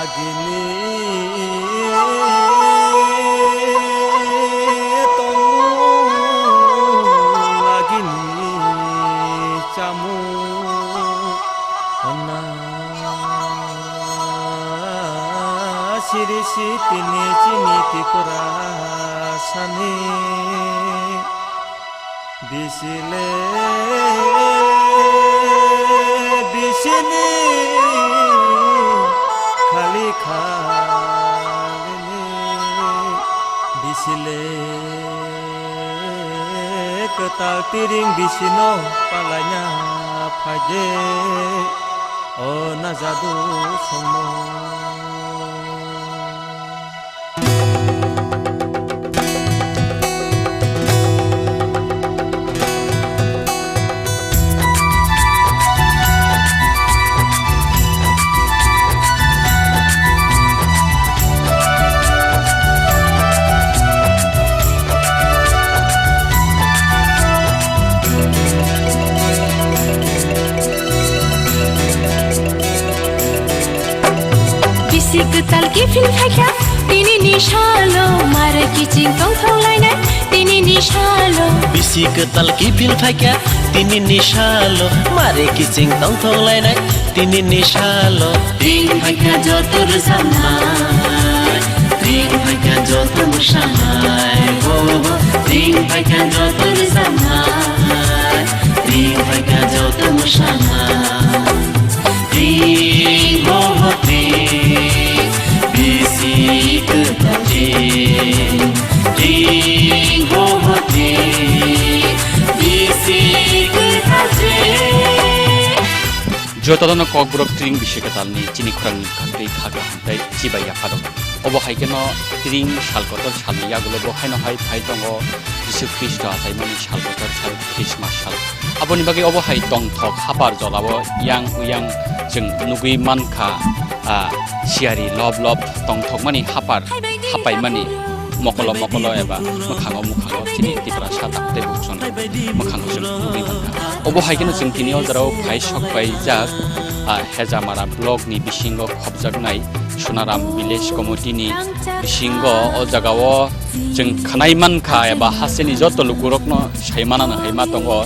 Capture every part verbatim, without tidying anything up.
Agini tongmung, agini chamung, honna siri sitini chini Tripura sani. Bisile, bisini, khali khalini, bisile, kwtal tiring bisino palaina phaide, o najadu songmo. Bisi kwtal kiphil phaikha, tini ni salo mare kiching tongthok lainai, tini ni salo. Bisi kwtal kiphil phaikha, tini ni salo mare kiching tongthok lainai, tini ni salo. Ring phaikha joto rwchapnai, ring phaikha joto mwsanai, ho, ho. Ring phaikha joto rwchapnai, ring phaikha joto mwsanai. Ring, ho, ho, ring, bisi kwtal ring. Ring, ho, ho, ring, bisi kwtal ring. Jotono Kokborok Tring Bisi Kwtalni chini khorangni bwkhaktwi kha kaham tei chibai yapharo. Obo hai kheno Tring sal kotor salni yagulo bo haino hai phai tongo Jisu Khristo achaimani sal kotor sal, Christmas sal. Aboni bagwi obo hai tongthok hapar jolao yang uyang chwng nugwi mankha, ah, siyari lob lob tongthokmani hapar hapaimani mokolo mokolo eba mwkhango mwkhango chini Tiprasa tak tei bukchon mwkhango chwng nugwi mankha. Obo hai kheno chwng tini o jorao phai sok paijak, ah, Hejamara block ni bisingo khopjaknai Sonaram Village Committee ni bisingo o jagao chwng khwnai mankha eba hasteni joto lukurokno sai manano hai ma tongo.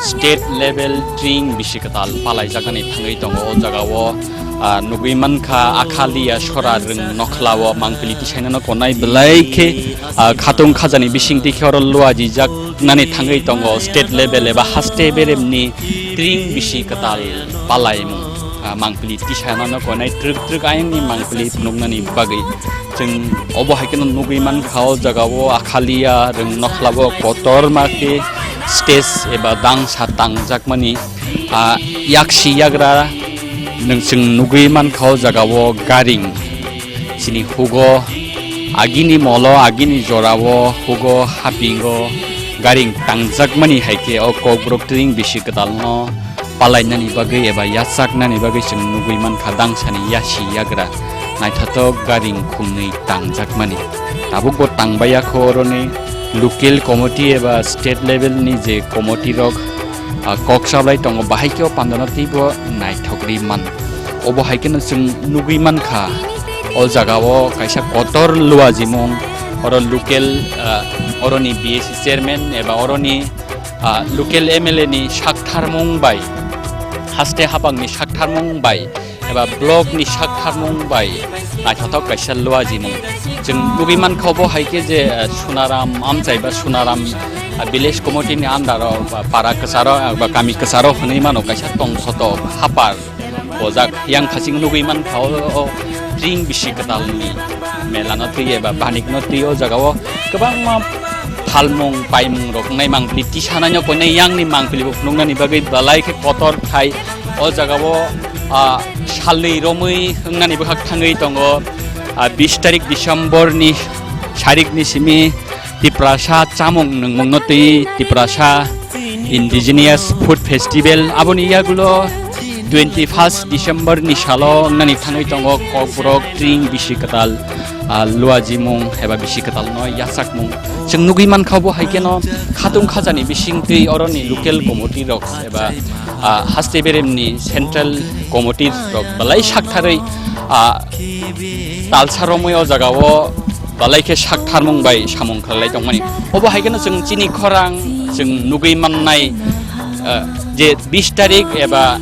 State level Tring Bisi Kwtal palaijaknani thangwi tongo o jagao, ah, nugwi mankha Akhaliya Sora Rwng Nokhlao mangpili tisainano konai belai khe, ah, khatung khajani bisingtwi khe oro luajijaknani thangwi tongo state level eba haste beremni Tring Bisi Kwtal palaimung, ah, mangpili tisainano konai twrwk twrwk ayangni mangpili phunuknani bagwi. Chwng obo hai kheno nugwi mankha o jagao Akhaliya Rwng Nokhlao kotorma khe stage eba dangsa tangjakmani, ah, yaksi yagra nwng chwng nugwi mankha o jagao garing chini hugo agini molo agini jorao hugo hapingo garing tangjakmani hai khe o Kokborok Tring Bisi Kwtalno palainani bagwi eba yachaknani bagwi chwng nugwi mankha dangsani yasi yagra naithotok garing khumnwi tangjakmani. Tabukbo tangbaiya kho oroni local committee eba state level ni je committee rok, ah, kok chablai tongo, bahai khe o pandano teibo naithok ri man. Obo hai kheno chwng nugwi mankha o jagao kaisa kotor luajimung, oro local, ah, oroni B S C chairman eba oroni ah, local M L A ni saktharmung bai, haste habangni saktharmung bai, eba block ni saktharmung bai, naithothok kaisa luajimung. Chwng nugwi mankha obo hai khe je, ah, Sonaram amchai ba Sonaram, ah, village committee ni under o ba para kwcharo, ah, ba kami kwcharo hwnwi mano kaisa tongthotok hapar. Bojak yang khaching nugwi mankha o, o Tring Bisi Kwtalni melano twi eba banikno twi o jagao kwbangma phalmung paimung rok wngnai mangpili tisanaino koinai yangni mangpili bo phunuknani bagwi belai khe kotor khai o jagao, ah, salwi romwi wngnani bwkhak thangwi tongo, ah, bis tarik December ni sarikni simi Tiprasa chamung nungmungno twi Tiprasa Indigenous Food Festival aboni yagulo twenty first December ni salo wngnani thangwi tongo Kokborok Tring Bisi Kwtal, ah, luajimung eba bisi kwtalno yachakmung. Chwng nugwi mankha bo hai kheno khatung khajani bisingtwi oroni local committee rok eba, ah, haste beremni central committee rok belai saktharwi, ah, talsa romwi o jagao belai khe saktharmung bai samung khlailai tongmani. Obo hai kheno chwng chini khorang chwng nugwi mannai, ah, je bis tarik eba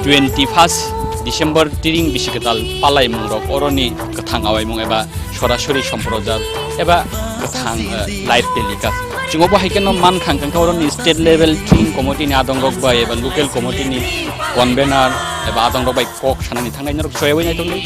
twenty first December tiring bisi kwtal palaimung rok oroni kwthang awaimung eba sorasori somprojar eba kwthang, eh, live telecast. Chwng obo hai kheno mankha hwnkhe oroni state level team committee ni adong rok bai eba local committee ni convener eba adong rok bai kok sanani thangnai norok soyawi naitongdi.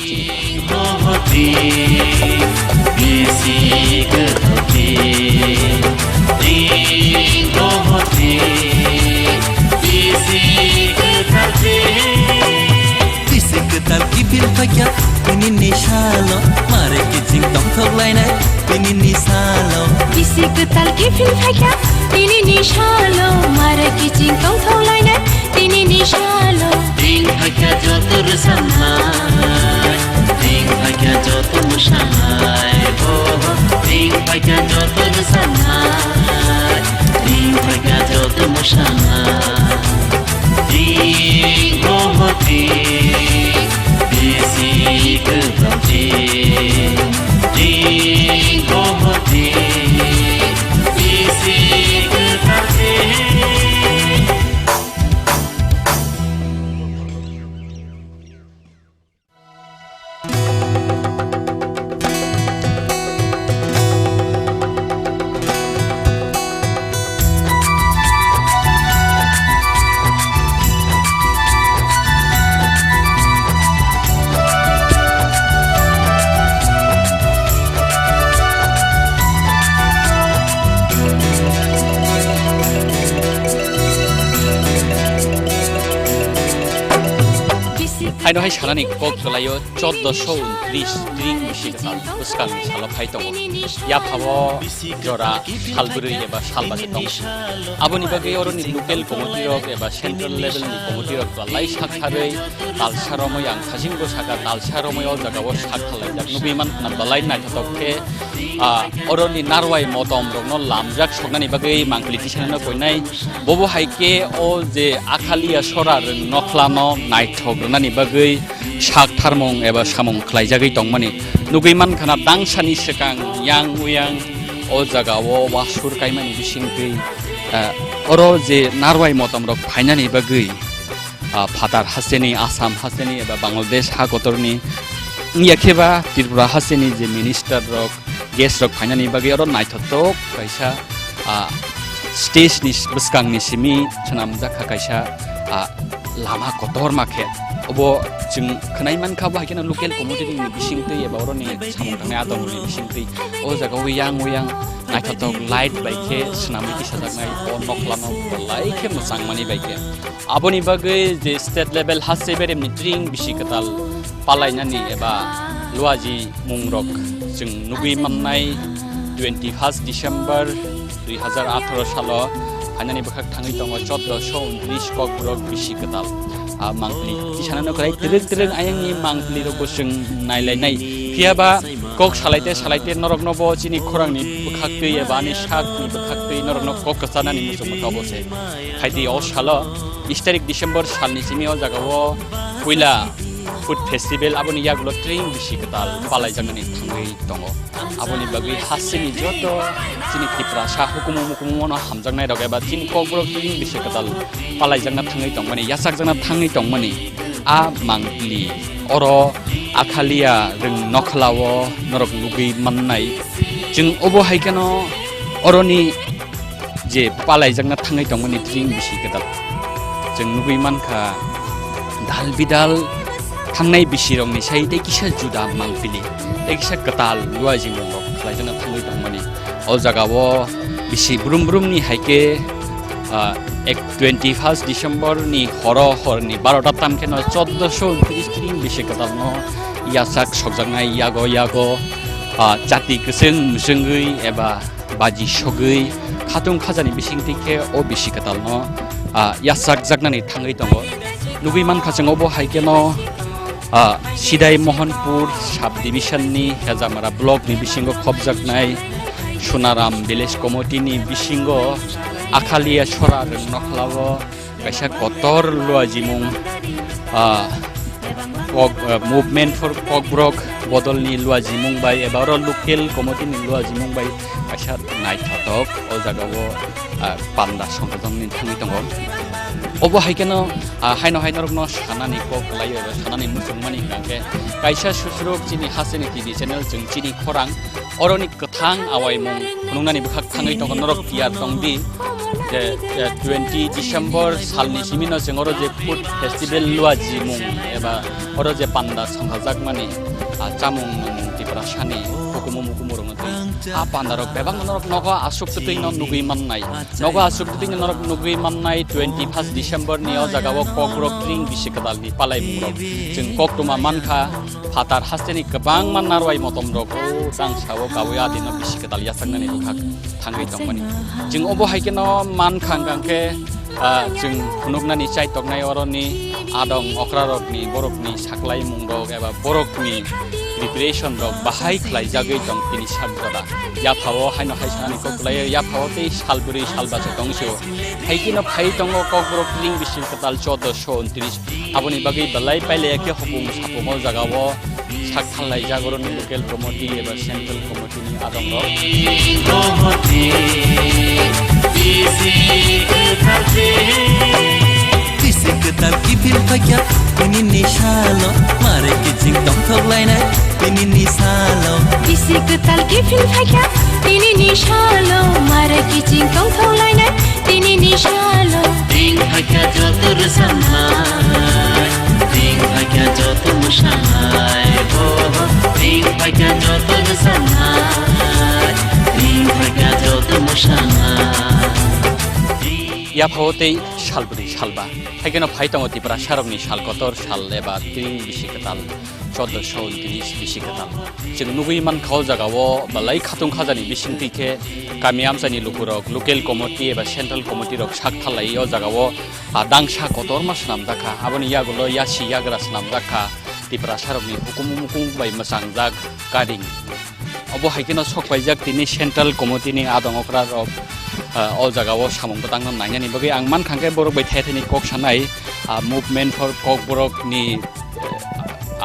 Bisi kwtal kiphil phaikha tini ni salo, mare kiching tongthok lainai tini ni salo. Bisi kwtal kiphil phaikha tini ni salo, mare kiching tongthok lainai tini ni salo. Ding phaikha joto rwchapnai, ding phaikha joto mwsanai, oh, ding phaikha joto rwchapnai, ding phaikha joto mwsanai. Ding, oh, ding, bisi kwtal ding, ding, oh, ding, bisi kwtal ding. Haino hai sanani kok kwlaio, chordoso untris tring bisi kwtal bwskangni salo phai tongo. Yaphao jora salbrwi eba salbacha tong. Aboni bagwi oroni local committee rok eba central level ni committee rok belai sak sarwi talsa romwi ang khasing bo saka talsa romwi o jaga o sak khlaijak nugwi mankha belai naithotok khe, ah, oroni narwai motom rokno lamjak soknani bagwi mangpili tisanano koinai. Bobo hai khe o je Akhalia sora rwng nokhlano naithok rwnani bagwi sak tharmung eba samung khlaijagwi tongmani. Nugwi mankha na dangsani swkang yang uyang o jaga o wasur kaimani bisingtwi, ah, oro je narwai motom rok phainani bagwi, ah, phatar hasteni, Assam hasteni eba Bangladesh ha kotorni wngya khe ba Tripura hasteni je minister rok, guest rok phainani bagwi oro naithotok kaisa, ah, stage ni bwskang ni simi swnamjak kha kaisa, ah, lama kotorma khe. Obo chwng khwnai mankha bo hai kheno local community ni bisingtwi eba oroni samung tangnai adong ni bisingtwi o jaga o yang o yang naithotok light bai khe swnamwi tisajaknai o nokhlano belai khe mwchangmani bai khe. Aboni bagwi je state level haste beremni tring bisi kwtal palainani eba luaji mungrok chwng nugwi mannai twenty first December dui hazar atharo salo phainani bwkhak thangwi tongo chordoso untris kokborok bisi kwtal. Ah, mangpili tisanano kwlai twrwk twrwk ayangni mangpili rokbo chwng nailainai. Phiyaba kok salaite salaite norokno bo chini khorangni bwkhaktwi eba ani sakni bwkhaktwi norokno kok kwcharnani muchungma kabo se. Phaidi o salo, bis tarik December salni simi o jagao puila food festival aboni yagulo tring bisi kwtal palaijaknani thangwi tongo. Aboni bagwi hasteni joto chini Tiprasa hukumu mukumu no hamjaknai rok eba chini kokborok tring bisi kwtal palaijakna thangwi tongmani, yachakjakna thangwi tongmani. A mangpili oro Akhalia rwng nokhlao norok nugwi mannai. Chwng obo hai kheno oroni je palaijakna thangwi tongmani tring bisi kwtal. Chwng nugwi mankha dal bidal thangnai bisirokni sai tei kisa juda mangpili, tei kisa kwtal luajimungrok khlaijakna thangwi tongmani. O jagao bisi brum brumni hai khe, ah, ek twenty first December ni horo horni barota tam kheno chordoso untris tring bisi kwtalno yachak sokjaknai yago yago, ah, chati kwchwng mwchwngwi eba baji sogwi khatung khajani bisingtwi khe o bisi kwtalno, ah, yachakjaknani thangwi tongo. Nugwi mankha chwng obo hai kheno Ah, Sidai Mohanpur sub division ni Hejamara block ni bisingo khopjaknai Sunaram village committee ni bisingo Akhalia Sora Rwngnokhlao kaisa kotor luajimung, ah, kok, ah, Movement for Kokborok bodol ni luajimung bai eba oro local committee ni luajimung bai kaisa naithotok o jagao, ah, panda songkajwng ni thangwi tongo. Obo hai kheno, ah, haino hai norokno sanani kok kwlai eba sanani muchungmani hwnkhe kaisa susurok chini hasteni T V channel chwng chini khorang oroni kwthang awaimung phunuknani bwkhak thangwi tongo. Norok tiyar tongdi je, je twenty December salni simino chwng oro je food festival luajimung eba oro je panda songkhajakmani, ah, chamung nwngmung Tiprasani hukumu mukumu rokno twi. Ah, pandarok bebak norok nogo aswk kwtwino nugwi mannai. Nogo aswk kwtwino norok nugwi mannai twenty first December ni o jagao Kokborok tring bisi kwtalni palaimungrok. Chwng koktwma mankha, phatar hasteni kwbangma narwai motomrok o tang sao kawi adino bisi kwtal yachaknani bwkhak thangwi tongmani. Chwng obo hai kheno mankha hwnkha khe, ah, chwng phunuknani chaitoknai oroni adong okrarokni borokni saklaimungrok eba borokni preparation rok bahai khlaijagwi tong tini sak jora. Yaphao haino hai sanani kok kwlaio, yaphao tei sal bwrwi sal bacha tong sio. Hai kheno phai tongo Kokborok tring bisi kwtal chordo sho untris. Aboni bagwi belai pailaiya khe hopung sapung o jagao sak thanlaijak oroni local committee eba central committee ni adongrok. Bisi kwtal kiphil phaikha tini ni salo, mare kiching tongthok lainai tini ni salo. Bisi kwtal kiphil phaikha tini ni salo, mare kiching tongthok lainai tini ni salo. Tring phaikha joto rwchapnai, tring phaikha joto mwsanai, oh, tring phaikha joto rwchapnai, tring phaikha joto mwsanai. Yaphao tei salbri salba. Hai kheno phai tongo Tiprasarokni sal kotor sal eba tring bisi kwtal, chordo sho untris bisi kwtal. Chwng nugwi mankha o jagao belai khatung khajani bisingtwi khe kami amchaini lukurok, local committee eba central committee rok sak thalai o jagao, ah, dangsa kotorma swnamjakha. Aboni yagulo yasi yagra swnamjakha. Tiprasarokni hukumu mukumu bai mwchangjak karing. Obo hai kheno sok paijak tini central committee ni adong okra rok, ah, o jagao samung bwtangno nainani bagwi ang mankha khe borok bai thai thani kok sanai, ah, Movement for Kokborok ni, eh,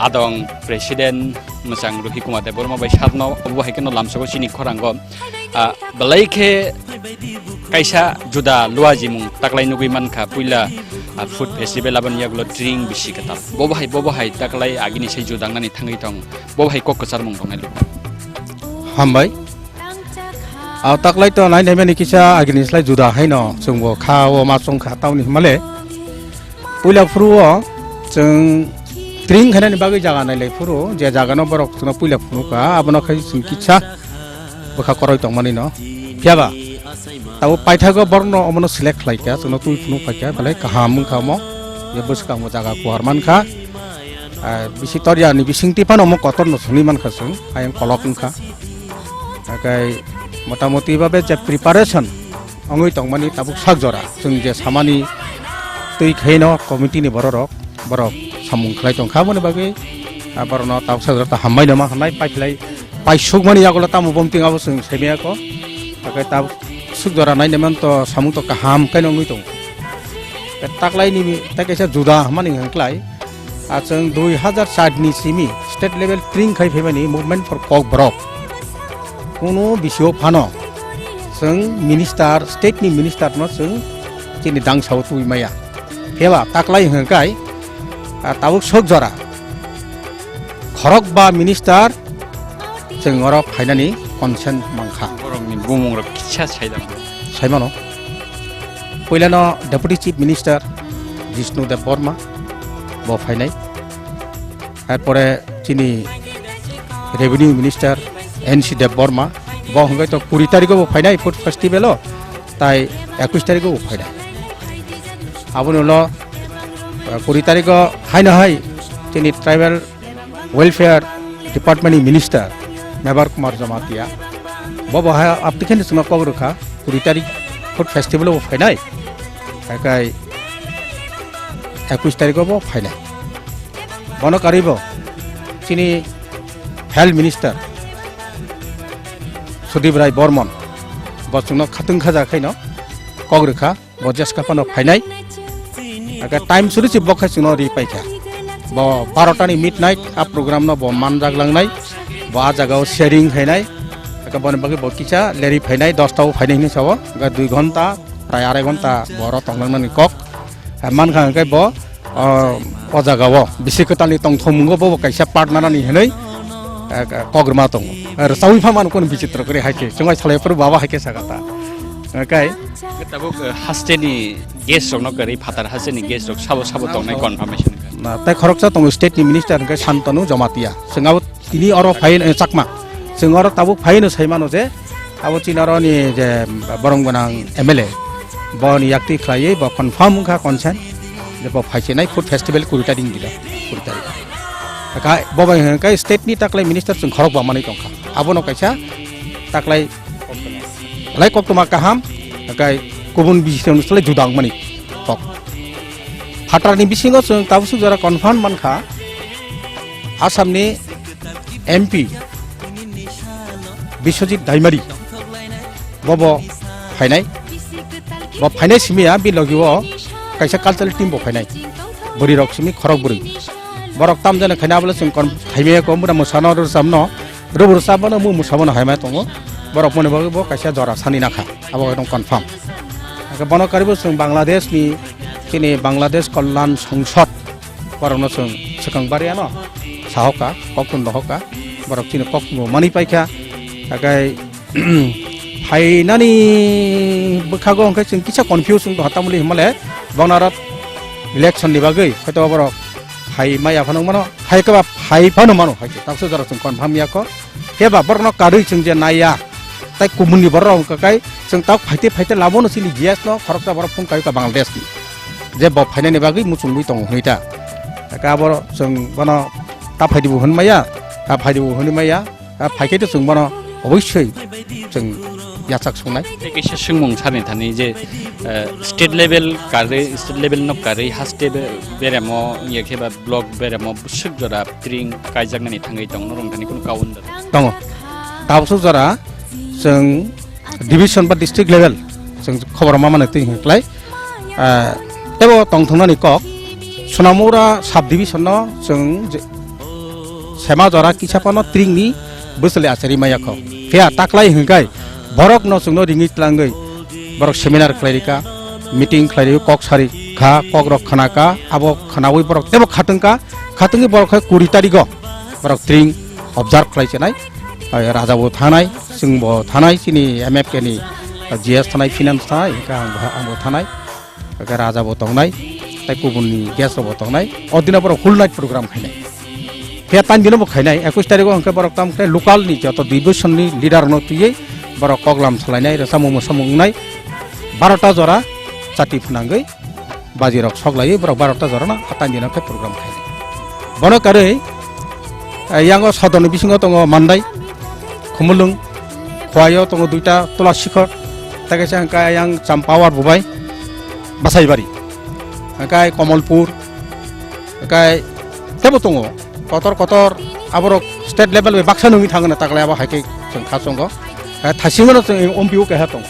adong president mwchang Ruhi Kumar Debbarma bai sakno obo hai kheno lamsao chini khorango, ah, belai khe kaisa juda luajimung taklai nugwi mankha puila, ah, food festival aboni yagulo tring bisi kwtal. Bobo hai, bobo hai taklai agini sai juda wngnani thangwi tong. Bo hai kok kwcharmung tongnai luku. Hambai. A taklai to nai naimani kisa agini slai juda haino chwngbo kha o ma chwng kha tauni himale. Puila phuru o chwng tring khainani bagwi jaga nailai phuru je jaga no borok chwngno puila phunukha abono khai chwng kisa bwkha koroi tongmani no. Phiyaba? Tabuk paithago borokno omono select khlaikha, chwngno twi phunuk phaikha, belai kaham wngkha omo. Ye bwskango jaga kuhar mankha. Ah, bisi torya ni bisingtwi phano omo kotorno swnwi mankha chwng, ayang kolok wngkha. Hakai motamoti babe je preparation wngwi tongmani tabuk sak jora. Chwng je samani twi khaino committee ni bororok, borok samung khlai tongkha, aboni bagwi, ah, borokno tabuk sak jora ta hambai no ma hwnai, paiphlai, paisukmani yagulo tamo bomting abo chwng saimaya kho. Hakai tabuk suk jora nainaiman to samung to kaham khe nw wngwi tongo. Taklaini tei kaisa juda hwnmani hwnklai, ah, chwng dui hazar char ni simi state level tring khai phaimani Movement for Kokborok. Kunu bisio phano chwng minister, state ni minister no chwng chini dangsao twi maya. Phiyaba taklai hwnkhai, ah, tabuk sok jora khorokba minister chwng oro phainani consent mankha. Borokni bumungrok kisa saidang. Saimano. Puilano Deputy Chief Minister Jishnu Debbarma bo phainai. Erpore chini Revenue Minister N C Debbarma bo hwnkhe to kuri tarigo bo phainai food festival o, tai ekush tarigo bo phainai. Aboni ulo, eh, kuri tarigo haino hai chini tribal Welfare Department ni Minister Mebar Kumar Jamatia bo bo ha apni khe chwngno kok rwkha, kuri tarik food festival bo phainai, hakai ekush tarik bo phainai. Bono karwibo chini Health Minister Sudip Rai Bormon bo chwngno khatwng khaja khaino kok rwkha, bo jeska phano phainai. Aka time suri si bo khai chwngno ri paikha. Bo barota ni midnight a program no bo manjak langnai, bo a jagao sharing khainai. Aka boni bagwi bo kisa leri phainai, dosta o phainai hinwi sao. Aka dui ghonta, prai arai ghonta bo oro tonglangnani kok. Mankha hwnkhe bo o, o jagao bisi kwtalni tongthokmungo bobo kaisa part manani hinwi, eh, kok rwma tongo. Rwchaui pha mano kunu bichitro kwrwi hai khe. Chwng bai salai phuru baba hai khe saka ta. Hwnkhe tabuk, eh, hasteni guest rokno kwrwi phatar hasteni guest rok sabo sabo tongnai confirmation. Na, tei khoroksa tongo state ni minister hwnkhe Santanu Jamatia. Chwng abo tini oro phai, eh, Chakma. Chwng oro tabuk phai hwnwi sai mano je abo chini oro ni je borong gwnang M L A, boni yakti khlaiwi bo confirm wngkha consent je bo phai sinai food festival kuri tarik ni dino, kuri tarik. Ka bo bai hwnkhe state ni taklai minister chwng khorok ba manwi tongkha. Abono kaisa taklai lai koktwma kaham, kai kubun bising salai juda wngmani kok. Phatar ni bisingo chwng tabuk suk jora confirm mankha. Assam ni M P Biswajit Daimari bobo phainai. Bo phainai simi ya, bi logi o kaisa cultural team bo phainai. Bwrwi rok simi khorok bwrwi. Borok tam jani khaina abole chwng kon thaimaya ko mura mwsano rwchapno, rwbo rwchapno mu mwsabano haima tongo. Borok moni bagwi bo kaisa jora sani nakha. Abo ekdom confirm. Hake bono karibo chwng Bangladesh ni, chini Bangladesh Kalyan Songsad borokno chwng swkang bari ano sahoka, koktun dohoka, borok chini koktungo mani paikha. Hake phainani bwkhago hwnkhe chwng kisa confuse wng tongkha, tamoni hinmale bono aro election ni bagwi hoito borok phai maya phano wngmano, hai khe ba phai phano mano, hai khe taksa jora chwng confirm ya kho. Khe ba borokno karwi chwng je naiya, tai kumun ni borok wngkha kai chwng tok phaite phaite labono chini G S no khoroksa borok phung kawi ka Bangladesh ni. Je bo phainani bagwi muchungwi tongo hwnwi ta. Ka abo chwng bono ta phaidi bo hwnwi maya, ta phaidi bo hwnwi maya, ta phaikhe to chwng bono oboisoi chwng yachak songnai. Tei kaisa swngmung sarni thani je, eh, state level karwi, state level no karwi haste be-, beremo wngya khe ba block beremo bwswk jora tring kaijaknani thangwi tong norok thani kunu kaun da? Tongo. Tabuk jora chwng division ba district level chwng khobor ma mano twi hinklai. Ah, tebo tongthoknani kok Sonamura sub division no chwng je, sema jora kisa phano tringni bwswli achari maya kho. Phiya taklai hwnkai borok no chwngno ringwi tlangwi borok seminar khlai rika, meeting khlai rika, kok sari kha, kok rok khna ka, abo khnawi borok tebo khatwng ka, khatwngwi borok hai kuri tarigo borok tring observe khlai chenai, ai raja bo thanai, chwng bo thanai, chini M F K ni G S thanai, finance thanai, hwnkhe ang bo, ang bo thanai. Hwnkhe raja bo tongnai, tei kubun ni guest rok bo tongnai. O dino borok whole night program khainai. Phiya tan dino bo khainai, ekush tarikh o hwnkhe borok tam khe local ni joto division ni leader rok no twiwi borok koklam salainai, rwchapmung mwsamung wngnai. Barota jora chati phwnangwi baji rok sok laiwi borok barota jora no a tan dino khe program khainai. Bono karwi, eh, yango sodor ni bisingo tongo Mandai, Khumulwng, Khowai o tongo duita Tulasikhor, tei kaisa hwnkhe yang Champawar Bubai, Basaibari, hwnkhe Komolpur, hwnkhe tebo tongo kotor kotor aborok state level bai baksa nungwi thangna taklai abo hai khe chwng kha chongo. Eh, Thasingo no chwng M P o keha tongo,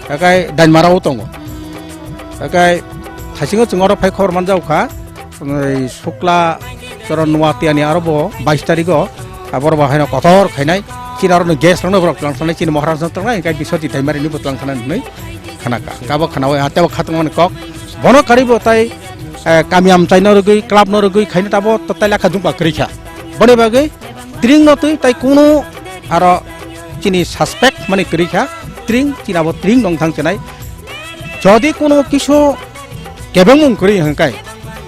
hwnkhe Dainmara o tongo, hwnkhe Thasingo chwng oro phai khobor manjak kha. Ei Sukla Choron Noatia ni aro bo bais tarikh o, aboro bo haino kotor khainai, chini aro no guest rok no borok twlang sanai, chini Maharaj no twlangnai, hwnkhe Biswajit Daimari ni bo twlang sanai hwnwi khana ka. Hwnkhe abo khana o, tebo khatungmani kok. Bono karwi bo tai, eh, kami amchai no rwgwi, club no rwgwi khaina tabo to tai lekha jumpa kwrwi kha. Boni bagwi tring no twi tai kunu aro chini suspect mani kwrwi kha, tring, chini abo tring nong thang chenai. Jodi kunu kisu kebengmung kwrwi hwnkhe,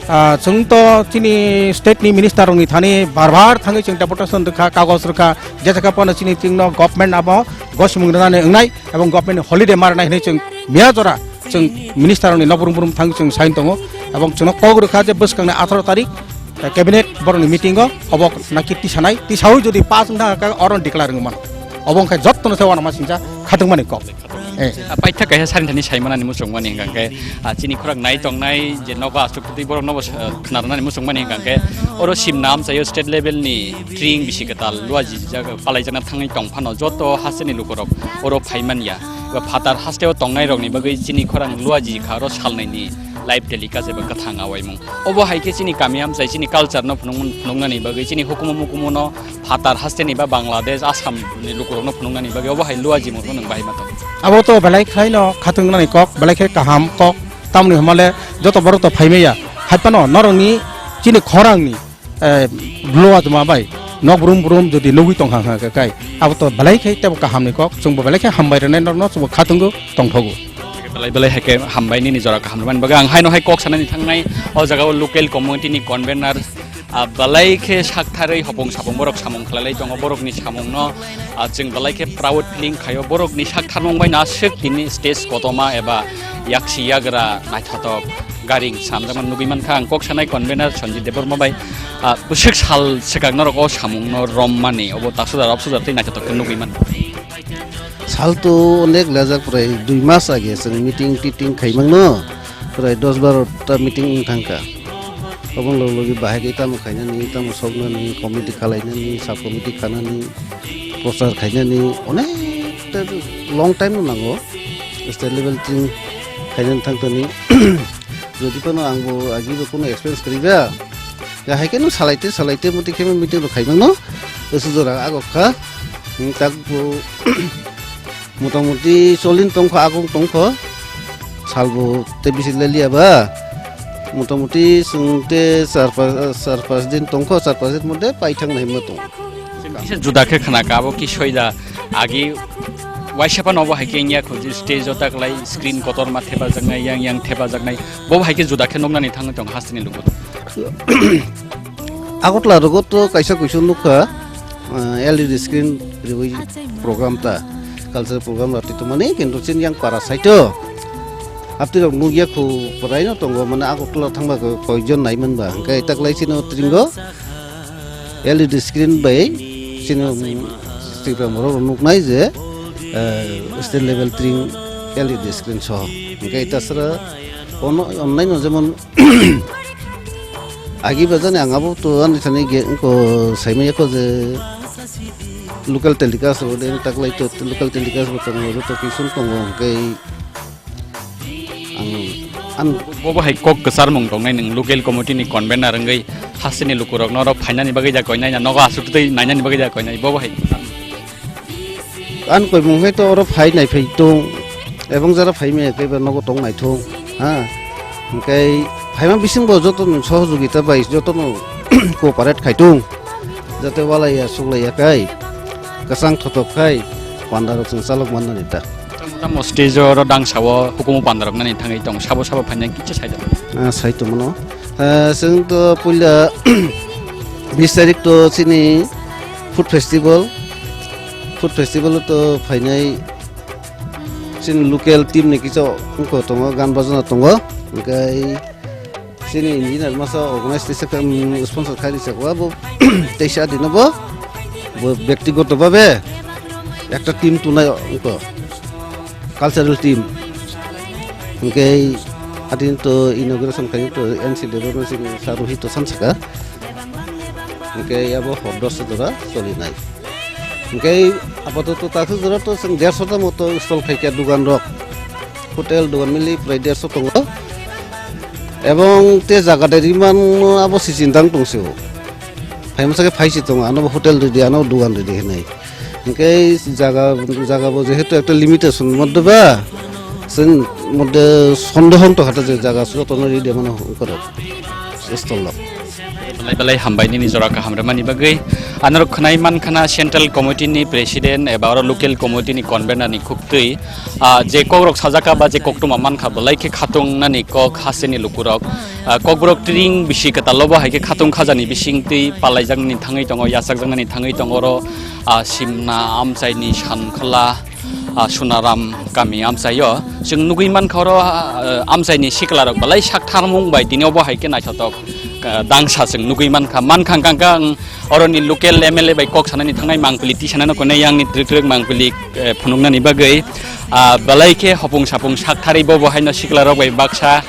ah, chwng to chini state ni minister rokni thani bar bar thangwi chwng deputation rwkha, kagoj rwkha, jesa khe phano chini chwngno government abo gosimung rwnani wngnai ebong government ni holiday ma rwnai hwnwi chwng miya jora chwng minister rokni nok brum brum thangwi chwng sign tongo ebong chwngno kok rwkha je bwskangni atharo tarik, eh, cabinet borokni meeting o obo naki tisanai, tisaui jodi pass wngkha hwnkhe oro declare wngwi mano. Obo wngkha jottono se uanama singcha. khatungmani kok. Eh. Ah, paithak kaisa sani thani saimanani muchungmani hingka khe, ah, chini khorang nai tongnai je nogo aswk twi borok nobo sa-, khnarnani muchungmani hingka khe, oro simna amchaio state level ni tring bisi kwtal luaji jaga palaijakna thangwi tong phano joto hasteni lukorok oro phaimanya. Ba phatar hasteo tongnairokni bagwi chini khorang luaji kha oro salnaini live telecast eba kwthang awaimung. Obo hai khe chini kami amchai chini culture no phunukmung-, phunuknani bagwi chini hukumu mukumu no phatar hasteni ba Bangladesh, Assam ni lukurokno phunuknani bagwi obo hai luaji mungno nwng bahai ma tong. Abo to belai khlaino khatungnani kok, belai khe kaham kok, tamni hwnmale joto borok to phaimaya. Hai phano norokni chini khorangni, eh, luaji ma bai nok brum brum jodi nugwi tong ha ha khe kai, abo to belai khe tebo kahamni kok, chwngbo belai khe hambai rwnai norokno chwngbo khatungo tongthogo. Belai belai hai khe hambai nini jora kaham rwmani bagwi. Ang haino hai kok sanani thangnai o jaga o local community ni convener, ah, belai khe saktharwi hopong sapong borok samung khlailai tongo, borokni samungno, ah, chwng belai khe proud feeling khaio, borokni saktharmung bai no aswk tini stage kotorma eba yaksi yagra naithotok garing swnamjakma nugwi mankha. Ang kok sanai convener Sanjit Debbarma bai, ah, bwswk sal swkang norok o samungno rommani obo taksujar opsujar tei naithotok khe nugwi mankha. Sal to onek lejak, prai dui mas age chwng meeting titing khaimangno, prai dos baro ta meeting wng thangkha. Oboni log logi bahai khe tamo khainani, tamo soknani, committee khalainani, sub committee khanani, prochar khainani, onek ta long time no nango. State level team khainani thangtani. Jodi phano ang bo agi bo kuno experience kwrwi ba, ya hai khe no salai te salai te muti khe meeting rok khai mano. Esu jora agok kha. Hmm, tak bo motamuti cholin tong kho, agong tong kho. Sal bo te bisi le liya ba. Motamuti chwng te char pas, char pas din tong kho, char pas din moddhe pai thang nai ma tong. Kisa juda khe khna ka, abo ki soida agi waisa phano obo hai khe wngya kho je stage o taklai screen kotor ma thepajaknai, yang yang thepajaknai, bo hai khe juda khe nuknani thangwi tong hasteni lugo. Agartala rogo to kaisa kuisu nukha, ah, L E D screen riwi program ta, cultural program rati tongmani, kintu chini yang para side o apti rok nukya kho, prai no tongo, mane Agartala thangba koi jon naiman ba, hwnkhe taklai chini o tringo. L E D screen bai chini, um, Instagram rok nuknai je, eh, state level tring L E D screen soho. Hingke tasara ono online no jemon agi bajani ang abo to ani thani ge ko saimaya ko je local telecast ro de taklai to local telecast bo tongo, joto kisun tongo hingke Ang, ang Bobo hai kok kwcharmung tongnai nwng local committee ni convener wngwi hasteni lukurok norok phainani bagwi da koinai na nogo aswk twi nainani bagwi da koinai bobo hai. Ang koimung hai to oro phai nai phai tong ebong jara phai maya khe ba nogo tong nai thung ha. Hingkai phaima bising bo joto no sohojogita bai joto no cooperate khai tong jate walai ya suklai ya kai kwchang thotok khai panda rok chwng chalok mannani ta. Tamo tamo stage o oro dangsa o hukumu pandarok nani thangwi tong, sabo sabo phainai kisa sai da. Ah, sai tongmano. Ah, chwng to puila bis tarik to chini food festival, food festival to phainai chini local team ni kisa wngkho tongo, gan bajana tongo, hingkai Chini engineer masa organize tei sakha, um, sponsor khai rijak, abo teisa adino bo, bo bektigoto babe ekta team tunai wngkho, cultural team. Hingke adin to inauguration khai to N C development sini saruhi to sansaka. Hingke abo hor dos jora solinai. Hingke apatot ta jora to chwng derso ta moto stall khai kha dugan rok. Hotel dugan mili prai derso tongo. Ebong te jaga de riman abo sijin dang tong se o. Phai masa khe phai si tongo, ano hotel ridi, ano dugan ridi hinui. Hingke jaga, jaga bo jehetu ekta limitation modde ba, chwng modde sondohong to hata je jaga jotono ridi mano ungkorok stall rok. Belai belai hambai nini jora kaham rwmani bagwi. Anorok khwnai mankha na central committee ni president eba oro local committee ni convener ni khuktwi, ah, je kokrok sajak kha ba je koktwma mankha belai khe khatung nani kok hasteni lukurok. Ah, kokborok tring bisi kwtal o bo hai khe khatung khajani bising twi palaijaknani thangwi tongo, yachakjaknani thangwi tongo oro, ah, Simna amchaini Sankhla, ah, Sunaram kami amchaio. Chwng nugwi mankha oro, ah, amchaini siklarok belai sak tharmung bai tini obo hai khe naithotok ah, dangsa chwng nugwi mankha. Mankha hwnkha hwnkha ang oroni local M L A bai kok sanani thangnai mangpili tisanano konai yangni twrwk twrwk mangpili, eh, phunuknani bagwi, ah, belai khe hopung sapung saktharwi bo bo haino siklarok bai baksa,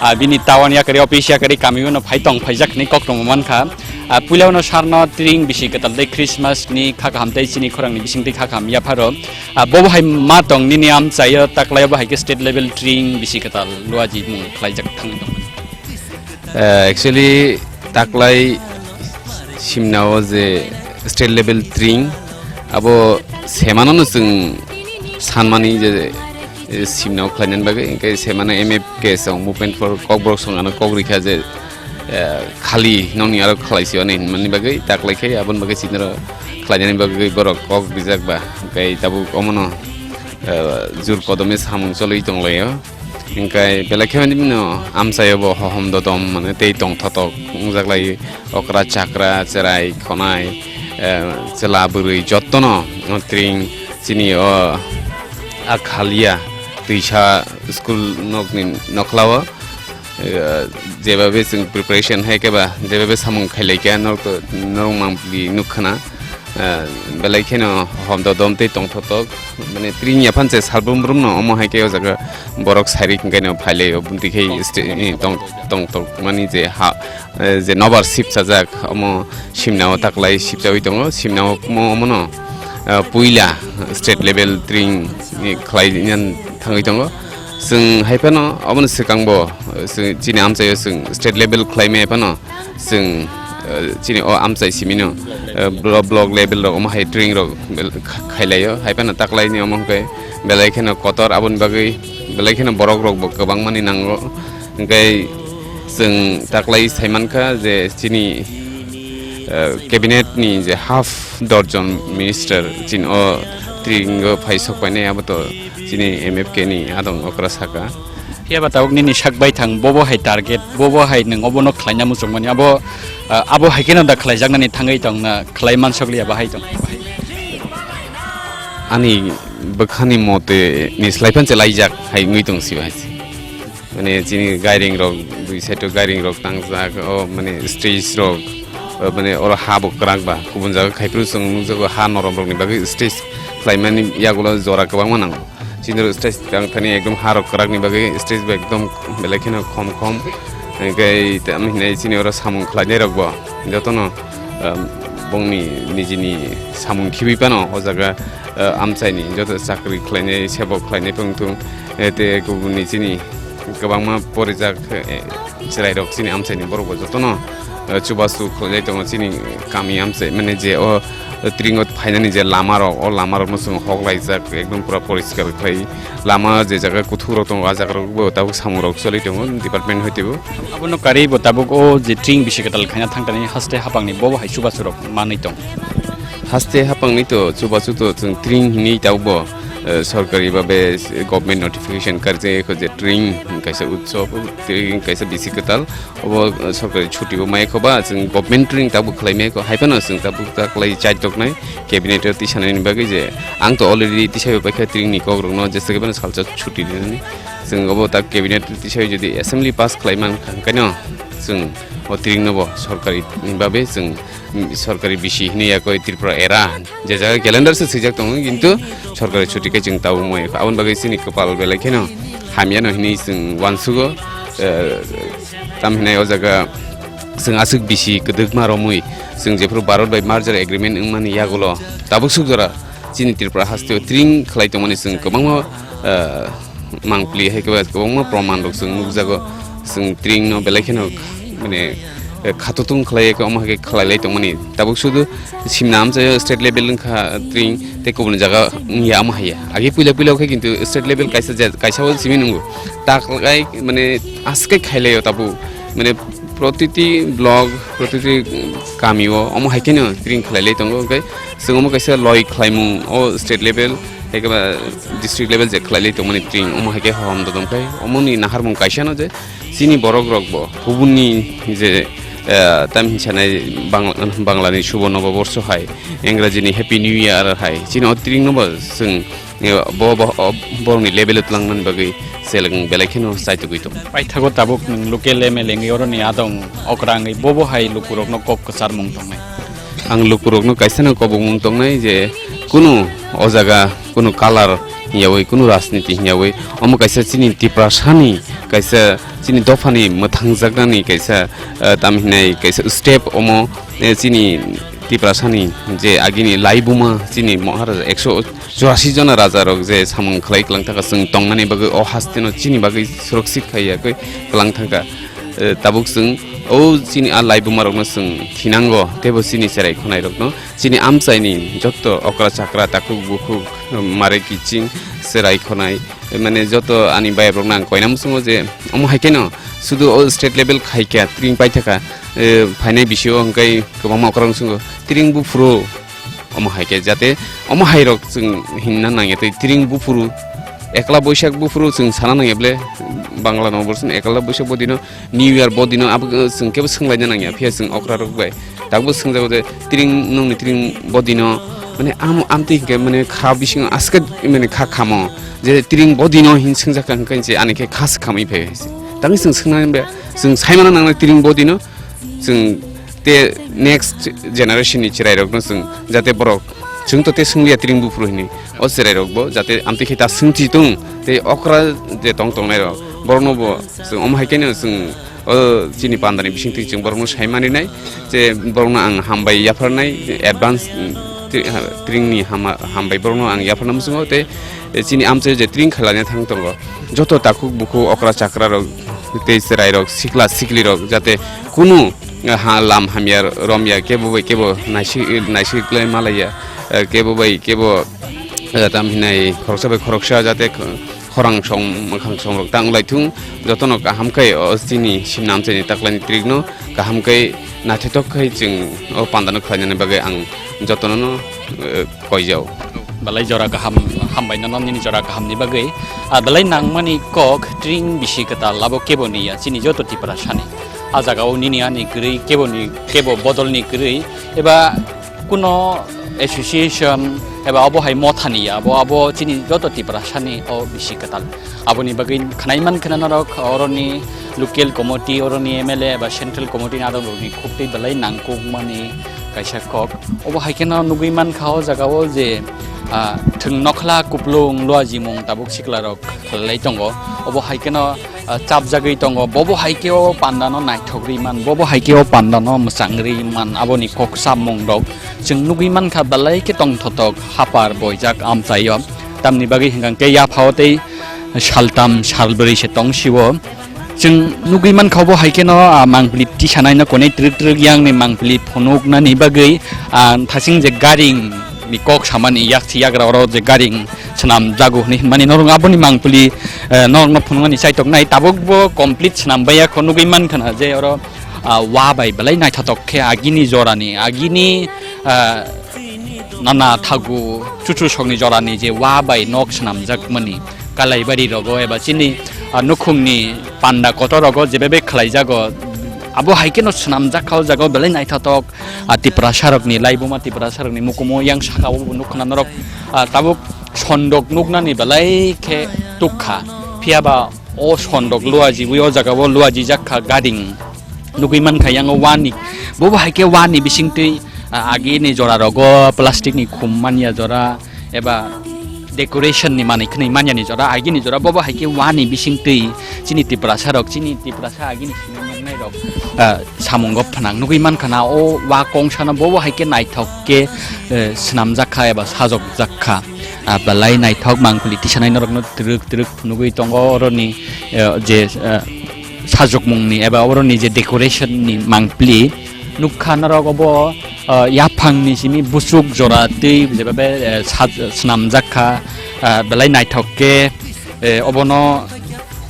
ah, bini town yakarwi, office yakarwi, kamio no phai tong phaijak hinwi koktwma mankha. Ah, puilao no sarno tring bisi kwtal tei Christmas ni kha kaham tei chini khorang ni bising tei kha kaham yapharo. Ah, bo bo hai ma tong nini amchaio taklaio bo hai khe state level tring bisi kwtal luaji mung khlaijak thangwi tong. Eh, actually, taklai simnao je state level tring, abo semano no chwng sanmani je, eh, simnao khlainani bagwi, hwnkhe semano M F K song, Movement for Kokborok song ano kok rikha je, eh, khali nokni aro khlai sio hinmani bagwi, taklai khe aboni bagwi chinaro khlainani bagwi borok kok rijak ba, hwnkhe tabuk omono, eh, jur kodome samung cholwi tonglaio. Hingkai belai khe mani bino amchaio bo hohom dodom mane tei tongthotok wngjaklai okra chakra cherai khonai, eh, chwla bwrwi jottono tring chini o a khalia twisa school nokni nokhlao, eh, jebabe chwng preparation hai khe ba jebabe samung khailai khe norok to norok mangpili nukkhana. Ah, belai kheno hom dodom tei tongthotok, mane tring yaphan se salbrum brum no omo hai khe o jaga borok sairik hingkhe no phailai o bunti khai tong tong tok mani je ha, eh, je nobar sip sajak omo simna o taklai sipjawi tongo. Simna o omo omo no, ah, puila state level tring khlai thangwi tongo. Chwng hai phano omo ni swkang bo, eh, chini amchaio chwng state level khlai maya phano. Chwng, eh, chini o amchai simino, eh, blo-, block level rok omo hai tring rok bel-, kha-, khailaio, hai phano taklaini omo hwnkhe belai kheno kotor, aboni bagwi belai kheno borok rok bo kwbangmani nango. Hwnkhe chwng taklai saimankha je chini, eh, cabinet ni je half dorjon minister chini o tringo phai sok painai, abo to chini M F K ni adong okra saka. Phiya ba tabuk nini sak bai thang, bobo hai target, bobo hai nwng obono khlaina muchungmani, abo, ah, abo hai kheno da khlaijaknani thangwi tong na khlai mansok liya bahai tong? Ani bwkhani mote ni slai phan se laijak hai wngwi tong si bahai se. Mane chini gairing rok, dui side o gairing rok tangjak, o mane stage rok, o mane oro ha bo kwrak ba, kubun jaga khai phuru chwng nukjago ha norom rokni bagwi stage khlaimani yagulo jora kwbangma nango. Chini rok stage tang thani ekdom ha rok kwrak ni bagwi stage bo ekdom belai kheno khom khom. Hingkhe tamo hinai chini oro samung khlainai rok bo jotono, um, bongni nijini samung khibi phano o jaga, uh, amchaini joto chakri khlainai, sebok khlainai phung thung, eh, tei kubuni chini kwbangma porijak, eh, chwrairok chini amchaini borok bo jotono, eh, chubachu khlaijak tongo chini kami amchai, mane je o tringo phainani je lama rok, o lama rokno chwng hok laijak, ekdom pura poriskar khlai. Lama je jaga kuthuk rok tongo, a jaga rok bo tabuk samung rok choli tongo department hoi tebo. Abono karwi bo tabuk o je tring bisi kwtal khaina thangtani haste hapangni bobo hai chubachu rok manwi tong. Haste hapangni to chubachu to chwng tring hinwi tabuk bo, eh, sorkari babe government notification karjak je tring kaisa utsob, tring kaisa bisi kwtal. Obo, eh, sorkari chuti bo maya kho ba, chwng government tring tabuk khlai maya kho, hai phano chwng tabuk ta khlai chai toknai cabinet o tisanani bagwi je ang to already tisai bo paikha tring ni kok rokno, jesa khe phano salsa chuti rinani. Chwng obo ta cabinet tisai jodi assembly pass khlai man kha, hwnkhe no chwng o tring no bo sorkari ni babe chwng, mm, sorkari bisi hinwi yakoi Tripura era je jaga calendar se swijak tongo, kintu sorkari chuti khe chwng tabuk maya kho. Aboni bagwi chini kwpal belai kheno hamya no hinwi chwng uansugo, eh, tam hinai o jaga chwng aswk bisi kwdwkma romwi chwng jephuru Bharat bai merger agreement wngmani yagulo tabuk suk jora chini Tripura hasteo tring khlai tongmani chwng kwbangma, eh, mangpli hai khe ba kwbangma proman rok chwng nukjago. Chwng tring no belai kheno mane, eh, khatotung khlai khe omo hai khe khlai lai tongmani tabuk sudu simna amchaio state level wngkha tring tei kubun jaga wngya omo hai ya. Agi puila puila khe kintu state level kaisa je, kaisa o simi nungo. Taklai mane aske khailaio tabuk. Mane protiti block, protiti kamio omo hai kheno tring khlai lai tongo. Hwnkhe chwng omo kaisa loi khlaimung o state level, hai khe ba district level je khlai lai tongmani tring omo hai khe hohom dodom khai. Omoni naharmung kaisa no je chini borok rok bo kubunni je, eh, tam hinsanai Bangla, Banglani Subo Noboborso hai, Engrajini Happy New Year hai, chini o tring no bo chwng eh, bo, bo, o, borokni level o tlangnani bagwi seleng belai kheno chaitugwi tongo. Paithago tabuk nwng local M L A wngwi oroni adong okra wngwi bobo hai lukurokno kok kwcharmung tongnai. Ang lukurokno kaisano kobokmung tongnai je kunu o jaga kunu color hwnyawi, kunu rajniti hwnyawi, omo kaisa chini Tiprasani kaisa chini dophani mwthangjaknani kaisa, eh, tam hinai kaisa step omo, eh, chini Tiprasani je agini laibuma chini Maharaja ekso churasi jona rajarok je samung khlai kwlang thangkha, chwng tongnani bagwi o hasteno chini bagwi surakshit khai yakwi kwlang thangkha. Eh, tabuk chwng o chini a laibumarokno chwng thinango, teibo chini cherai khonairokno, chini amchaini joto okra chakra, takhuk bukhuk, mare kiching, cherai khonai, eh, mane joto ani bairokno ang koina muchungo je omo hai kheno sudu o state level khaikha, tring paithakha, eh, phainai bisio hwnkhe kwbangma okra muchungo tring buphuru. Omo hai khe jate omo hai rok chwng hinna nangya tei tring buphuru, ekla boisak buphuru chwng sana nangya ble, Bangla no borok chwng ekla boisak bo dino, New Year bo dino abo chwng kebo swnglaina nangya, phiya chwng okra rok bai takbo swngjak de tring nongni tring bo dino, mane amo amtwi hinkhe mane kha bisingo aske mane kha khamo je tring bo dino hin swngjak kha hinkhe ani khe kha swkhamwi phai hai se tangwi chwng swngna be chwng saimano nangnai tring bo dino. Chwng te next generation ni chwrairokno chwng jate borok chwng to te swnglia tring buphuru hinwi o chwrairokbo jate amtwi khe ta swngchi tung tei okra je tong tongnairok boroknobo chwng omo hai kheno chwng o chini pandani bisingtwi chwng borokno sai manrinai je borokno ang hambai yapharnai advance, mm, tri-, ha, tringni hama-, hambai borokno ang yapharna muchungo tei chini amchai je tring khlaina thang tongo joto takhuk bukhuk okra chakra rok tei chwrairok sikla siklirok jate kunu, eh, ha lam hamya romya kebo bai kebo naisik naisik lai malaiya, eh, kebo bai kebo, eh, tam hinai khoroksa bai khoroksa jate khorang song mwkhang song rok tang lai thung jotono kaham khe o chini sinam chini taklaini trikno kaham khe naithotok khe chwng o pandano khlainani bagwi ang jotono, eh, koijao. Belai jora kaham, hambai nono nini jora kahamni bagwi. Ah, belai nangmani kok tring bisi kwtal abo kebo ni ya, chini joto Tiprasani. Ah jagao nini ani kwrwi kebo ni, kebo bodolni kwrwi eba kuno association eba abo hai mothani ya, abo, abo chini joto Tiprasani o bisi kwtal. Aboni bagwi khwnai mankha norok oroni local committee, oroni M L A eba central committee ni adongrokni khuktwi belai nangkukmani kaisa kok. Obo hai kheno nugwi mankha o jagao je, ah, thwng nokhla kuplung luajimung tabuk siklarok khlai tongo. Obo hai kheno, ah, chapjagwi tongo. Bobo hai khe o pandano naithok rwi man, bobo hai khe o pandano mwchang rwi man, aboni kok chapmung rok chwng nugwi mankha belai khe tongthotok hapar boijak amchaio. Tamni bagwi hwnkha khe yaphao tei saltam salbrwi se tong sio. Chwng nugwi mankha obo hai kheno, ah, mangpili tisanaino konwi twrwk twrwk yangni mangpili phunuknani bagwi, ah, thasing je garing ni kok samani yaksi yagra oro je garing swnam jago hwnwi hinmani norok aboni mangpili, eh, norokno phunuknani chaitoknai tabukbo complete swnam baiya kho nugwi mankha na je oro, ah, wa bai belai naithotok khe agini jorani agini, ah, nana thagu chuchu sokni jorani je wa bai nok swnamjakmani kalaibari rogo eba chini, ah, nukhungni panda kotor rogo jebebe khlaijago abo hai kheno swnamjak kha o jaga o belai naithotok, ah, Tiprasa rokni laibuma Tiprasa rokni mukumu yang saka o nukha norok, ah, tabuk sondok nuknani belai khe tukha phiyaba o sondok luajiwi o jaga o luajijak kha gading. Nugwi mankha yang o wani, bobo hai khe wani bisingtwi, ah, agini jora rogo plastic ni khum manya jora eba decoration ni manwi khwnwi manya ni jora agini jora bobo hai khe wani bisingtwi chini Tiprasa rok chini Tiprasa agini simi nuknai rok, ah, samungo phnang nugwi mankha na o wa kongsano bobo hai khe naithok khe, eh, swnamjak kha eba sajokjak kha, ah, belai naithok mangpili tisanai norokno twrwk twrwk phunugwi tongo oroni, eh, je, eh, sajokmungni eba oroni je decoration ni mangpili nukha norok obo, ah, yaphangni simi busuk jora twi jebabe, eh, saj-, swnamjak kha, ah, belai naithok khe, eh, obono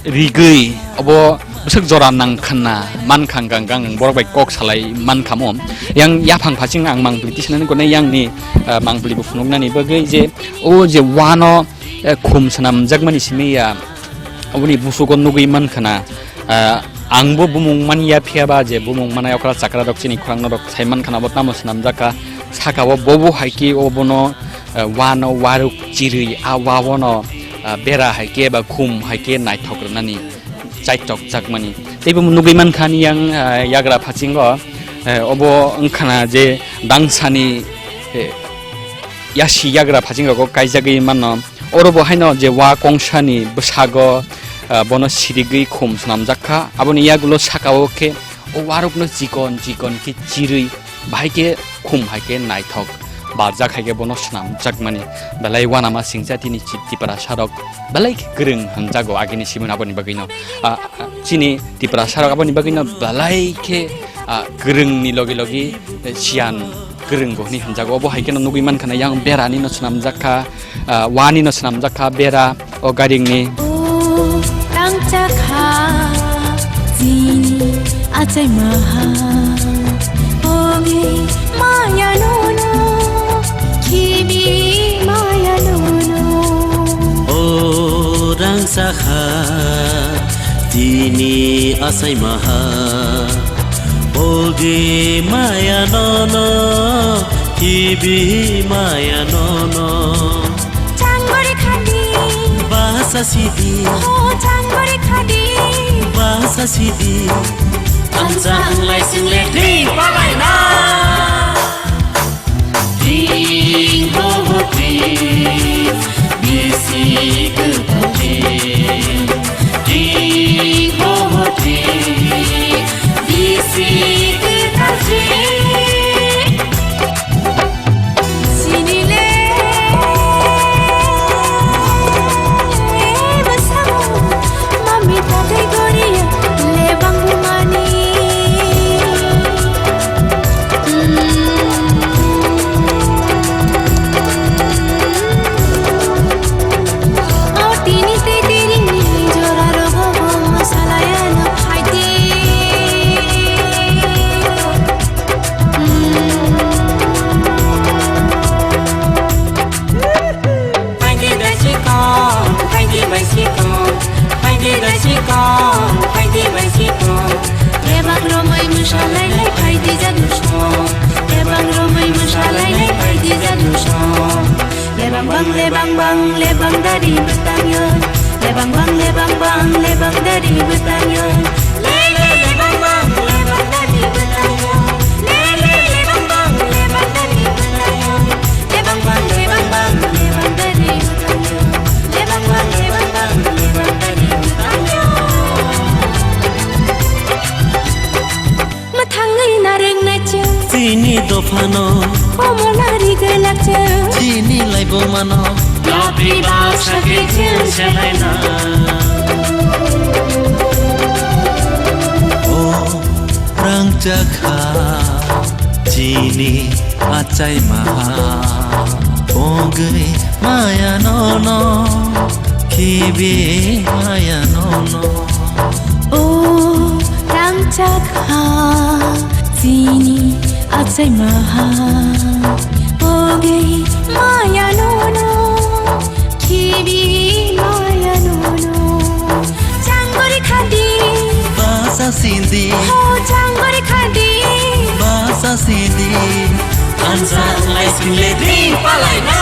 rigwi obo bwswk jora nangkha na mankha gang gang borok bai kok salai mankha mo yang yaphang phasing ang mangpili tisanani gwnai yang ni, ah, mangpili bo phunuknani bagwi je o je wano, eh, khum swnamjakmani simi ya. Oboni busugo nugwi mankha na, ah, angbo bumung manya phiyaba je bumung manai okra chakra rok chini khorang norok sai mankha na bo tamo swnamjak kha saka o bobo hai khe obono, ah, wano waruk chirwi a wawano, ah, bera hai khe ba khum hai khe naithok rwnani chaitok jakmani. Teibo nugwi mankha niyang, ah, yagra phasingo, eh, obo wngkhana je dangsani, eh, yasi yagra phasingrogo kaijagwi mano. Oro bo haino je wa kongsani bwsago, ah, bono sirigwi khum swnamjak kha. Aboni yagulo sakao khe o warukno chikon chikon khe chirwi bahai khe khum hai khe naithok barjak hai khe bono swnamjakmani. Belai uanama singcha tini chi-, Tiprasarok belai khe kwrwng hwnjago agini simino aboni bagwino. Ah, ah, chini Tiprasarok aboni bagwino belai khe, ah, kwrwngni logi logi, eh, siyan kwrwng bo hwnwi hwnjago. Obo hai kheno nugwi mankha na yang berani no swnamjak kha, ah, wani no swnamjak kha bera o garingni. O rangchakha chini achai maha, ogi maya nono, khibi maya nono. O rangchakha tini achai maha, ogi maya nono, khibi maya nono. Changori khadi. Basa sidi. Ho changori khadi. Basa sidi. Ansa anglai single ding palaina. Ding ho ho ding. Bisi kwtal ding. Ding ho ho ding. Bisi kwtal ding. Sinile bwsamo mami tatai goriya lebang bumani. O tini tei tiringni jora rogo bo salaya no phaidi. Phaidi bai sikon, phaidi bai sikon, phaidi bai sikon, phaidi bai sikon. Lebang romwi mwsalainai phaidi jadu song. Lebang romwi mwsalainai phaidi jadu song. Lebang bang, lebang bang, lebang dari bwtang yo. Lebang bang, lebang bang, lebang dari bwtang yo. Le, le, lebang bang, lebang dari bwtang yo. Le, le, lebang bang, lebang dari bwtang yo. Lebang bang, lebang bang, lebang dari bwtang yo. Lebang bang, lebang bang, lebang dari bwtang yo. Mwthangwi narwknai chwng. Chini dophano. Komo nari gwlak chwng. Chini laibumano. Nokri baksa khe chwng selaina. O rangchakha chini achai maha. Pogwi maya nono. Khibi maya nono. O rangchakha chini achai maha, pogwi maya nono, khibi maya nono. Changori khadi. Basa sindi. Ho changori khadi. Basa sindi. Ansa lai single ding palaina.